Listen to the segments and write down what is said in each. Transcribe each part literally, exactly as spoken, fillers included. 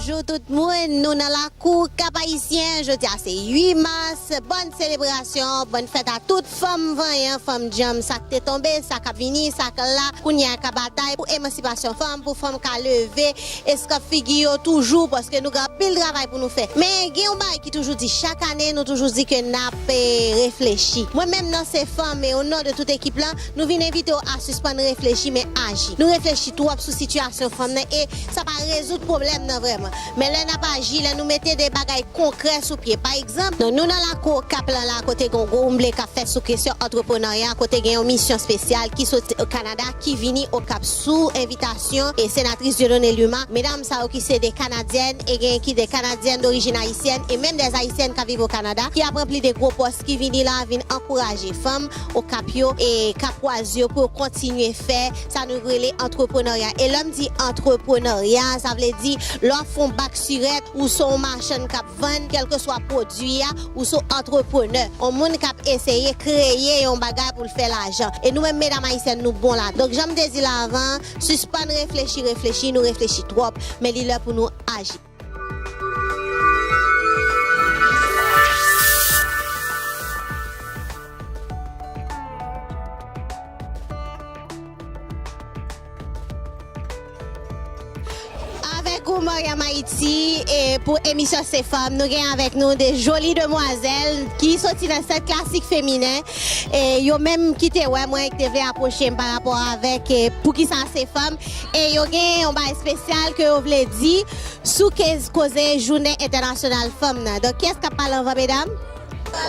Bonjou tout moun, nou nan lakou Kap Ayisyen. Jodi a se uit mas, bòn selebrasyon, bòn fèt a tout fanm vanyan, fanm djanm, sa k te tonbe, sa k ap vini, sa k la, kounye a k ap batay pou emansipasyon fanm, pou fanm ka leve eskap figi yo toujou, paske nou gen anpil travay pou nou fè. Men gen yon bagay ki toujou di chak ane, nou toujou di ke n ap, eh, reflechi. Mwen menm nan se fanm, e o non de tout ekip lan, nou vin envite w a sispann reflechi, men aji. Nou reflechi twòp sou sitiyasyon fanm nan, e sa pa rezoud pwoblèm nan vrèman. Men lè n ap aji, lè nou mete de bagay konkrè sou pye. Pa egzanp, nou, nou nan lakou Kap lan la, kote gen yon gwo woumble k ap fèt sou kesyon antreprenarya, kote gen yon misyon espesyal ki soti Kanada, ki vini Okap sou envitasyon e senatris Dieudonné Luma. Medam sa yo ki se de Kanadyèn e gen ki de Kanadyèn dorijin ayisyèn e menm de Ayisyèn k ap viv o Kanada, ki ap ranpli de gwo pòs, ki vini la vin ankouraje fanm Okap yo e Kapwaz yo pou yo kontinye fè sa nou rele antreprenarya. E lè m di antreprenarya, sa vle di lè w ap fè yon bak sirèt, ou se yon machann k ap vann, kèlkeswa pwodui a, ou se yon antreprenè. Yon moun k ap eseye kreye yon bagay pou l fè lajan. E nou menm medam ayisyèn, nou bon la. Donk, jan m te di la avan, sispann reflechi, reflechi, nou reflechi twòp, men li lè pou nou aji. Avèk ou, Mariam Haïti, e pou emisyon Se Fanm, nou gen avèk nou de joli demwazèl ki soti nan Sèt Klasik Feminen. E yo menm ki te wè mwen, ki te vle apwoche m pa rapò avèk, e poukisa Se Fanm. E yo gen yon bagay espesyal ke yo vle di sou ke, koze Jounen Entènasyonal Fanm nan. Donk, kiyès k ap pale anvan, medam?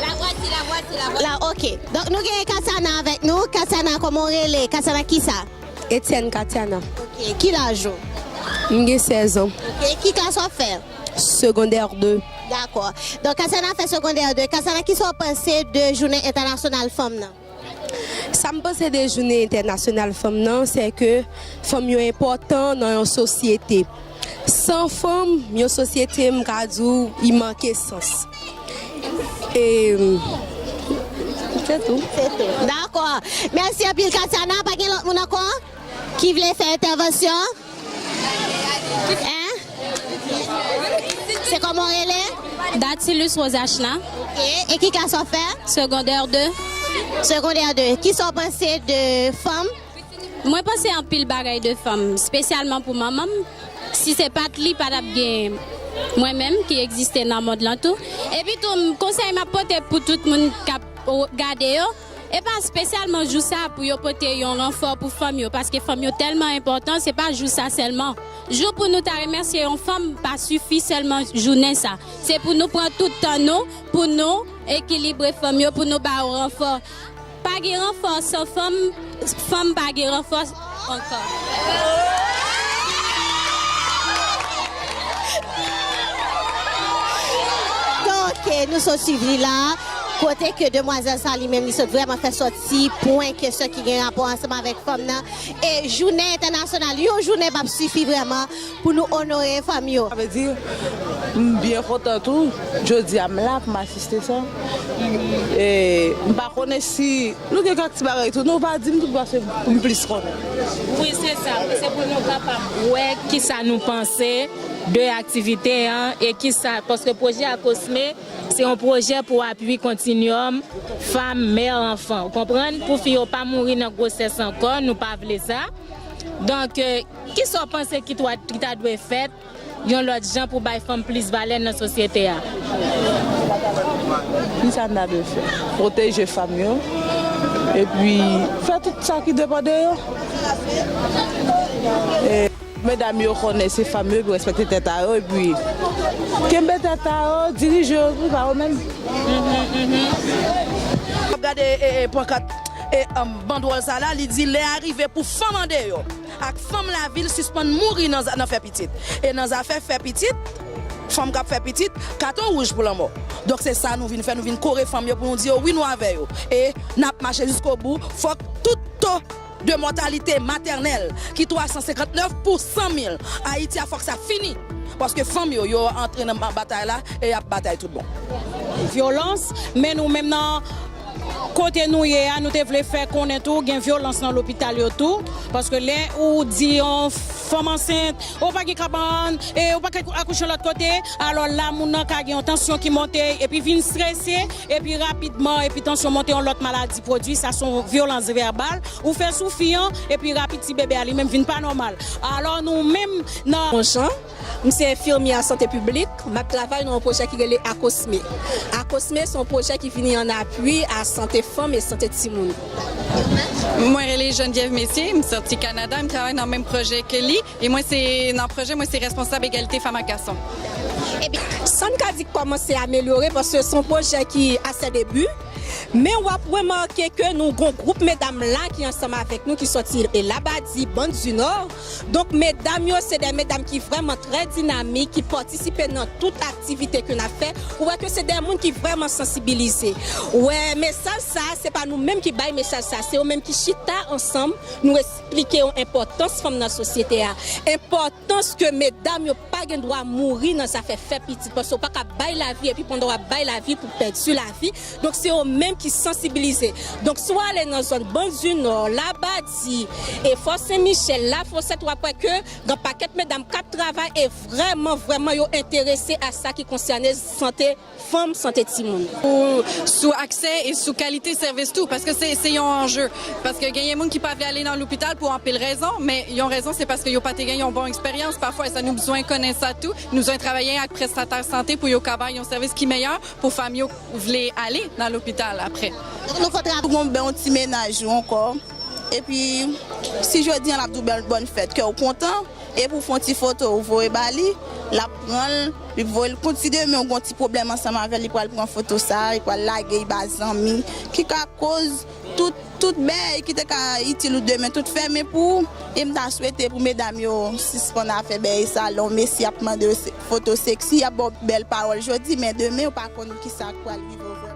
La voici, la voici, la voici. La, ok. Donk, nou gen Katiana avèk nou. Katiana, kòman w rele? Katiana kisa? Etienne Katiana. Ok. Ki laj ou? M gen sèz an. Ok. Ki klas w ap fè? Segondè de. Dakò. Donk, Katiana fè segondè de. Katiana, kisa w panse de Jounen Entènasyonal Fanm nan? Sa m panse de Jounen Entènasyonal Fanm nan, se ke fanm yo enpòtan nan yon sosyete. San fanm, yon sosyete, m ka di w, li manke sans. E, se tou. Se tou. Dakò. Mèsi anpil, Katiana. Pa gen lòt moun ankò ki vle fè entèvansyon? Hein? Se kòman w rele? Datilus Rosachna. Ok. E ki klas w ap fè? Segondè de. Segondè de. Kisa w panse de fanm? Mwen panse anpil bagay de fanm, espesyalman pou manman m. Si se pa t li, pa t ap gen mwen menm ki egziste nan mond lan tou. Epi tou, m, konsèy m ap pote pou tout moun k ap, o, gade yo, e pa espesyalman jou sa pou yo pote yon ranfò pou fanm yo, paske fanm yo tèlman enpòtan, se pa jou sa sèlman. Jou pou nou ta remèsye yon fanm pa sifi sèlman jounen sa. Se pou nou pran tout tan nou, pou nou ekilibre fanm yo, pou nou ba yo ranfò. Pa gen ranfò san fanm, fanm pa gen ranfò ankò. Donk, nou sot swiv li la, kote ke demwazèl sa li menm li sot vrèman fè sòti pwen kesyon ki gen rapò ansanm avèk fanm nan. E jounen entènasyonal, yon jounen p ap sifi vrèman pou nou onore fanm yo. Sa vle di, m byen kontan tou, jodi a m la pou m asiste sa. E m pa konnen si nou gen kèk ti bagay tou, nou pa di m tout paske pou m plis konnen. Wi, se sa, wi, se pou nou kapab wè kisa nou panse de aktivite an e kisa, paske pwojè a COSME, se yon pwojè pou apui kontinyòm fanm, mè, anfan. Ou konprann? Pou fi yo pa mouri nan gwosès ankò, nou pa vle sa. Donk, eh, kisa w panse ki twa-, ki ta dwe fèt yon lòt jan pou bay fanm plis valè nan sosyete a? Kisa n ta dwe fè? Pwoteje fanm yo, epi fè tout sa ki depann de yo. E medam yo konnen se fanm yo, epi respekte tèt a yo, epi kenbe tèt a yo, dirije yo tou pa yo menm. Ap gade, e, e, pankat, e, um, bandwòl sa la, li di lè a rive pou fanm andeyò ak fanm lavil sispann mouri nan, nan fè pitit. E nan zafè fè pitit, fanm k ap fè pitit, katon wouj pou lanmò. Donk se sa nou vin fè, nou vin kore fanm yo pou nou di yo wi nou avè yo. E n ap mache jiskobou, fòk tout to de mòtalite matènèl ki twa san senkant nèf pou san mil Ayiti a, fòk sa fini. Paske fanm yo, yo antre nan ba-, batay la e y ap batay tout bon. Vyolans, men nou menm nan kote nou ye a, nou te vle fè konnen tou, gen vyolans nan lopital yo tou. Paske lè ou di yon Fanm ansent, ou pa gen kabann, e ou pa ka akouche lòt kote, alò la moun nan ka gen yon tansyon ki monte, epi vin strese, epi rapidman, epi tansyon monte, yon lòt maladi pwodui, sa se yon vyolans vèbal, ou fè sou fi an, epi rapid ti bebe a li menm vin pa nòmal. Alò nou menm nan. Bonjan, m se enfimyè sante piblik, m ap travay nan yon pwojè ki rele Akosme. Akosme se yon pwojè ki vini an apui a sante fanm e sante timoun. Mwen rele Geneviève Messier, m sòti Kanada, m travay nan menm pwojè ke li, e mwen se nan pwojè mwen se responsab egalite fanm ak gason. Ebyen, sa n ka di k kòmanse amelyore paske se yon pwojè ki a ses débuts, men w ap remake ke nou gon gwoup medam la ki ansanm avèk nou ki sòti Labadi, Bann di Nò. Donk medam yo se de medam ki vrèman trè dinamik, ki patisipe nan tout aktivite ke n ap fè. Ou wè ke se de moun ki vrèman sansibilize. Ou wè mesaj sa, se pa nou menm ki bay mesaj sa, se yo menm ki chita ansanm, nou eksplike yo enpòtans fanm nan sosyete a, enpòtans ke medam yo pa gen dwa mouri nan zafè fè pitit, paske w pa ka bay lavi epi pandan w ap bay lavi pou pèdi lavi. Donk se yo menm ki sansibilize. Donk si w ale nan zòn Bann di Nò, Labadi, e Fò Sen Michèl, Lafosèt, w ap wè ke gen pakèt medam k ap travay e vrèman, vrèman yo enterese a sa ki konsène sante fanm, sante timoun. Sou aksè e sou kalite sèvis tou, paske se se yon anje. Paske genyen moun ki pa vle ale nan lopital pou anpil rezon, men yon rezon se paske yo pa te gen yon bon eksperyans. Pafwa sa nou bezwen konnen sa tou. Nou bezwen travay ak prestatè sante pou yo ka bay yon sèvis ki meyè pou fanm yo vle ale nan lopital apre. Donk nou fè travay pou gon bèl yon ti mennaj ou ankò. Epi si jodi an l ap di w bèl bòn fèt, ke w kontan, epi w fè yon ti foto ou voye ba li, l ap pran l, li voye l. Konn si demen w gon ti pwoblèm ansanm avè l, li pral pran foto sa, li pral lage l ba zanmi, ki ka koz tout tout bèy ki te ka itil ou demen tout fèmen pou ou. E m ta swete pou medam yo sispann afè bèy sa, lè yon mesye ap mande yo foto seksi, y ap ba w bèl pawòl jodi, men demen ou pa konn kisa k pral rive w.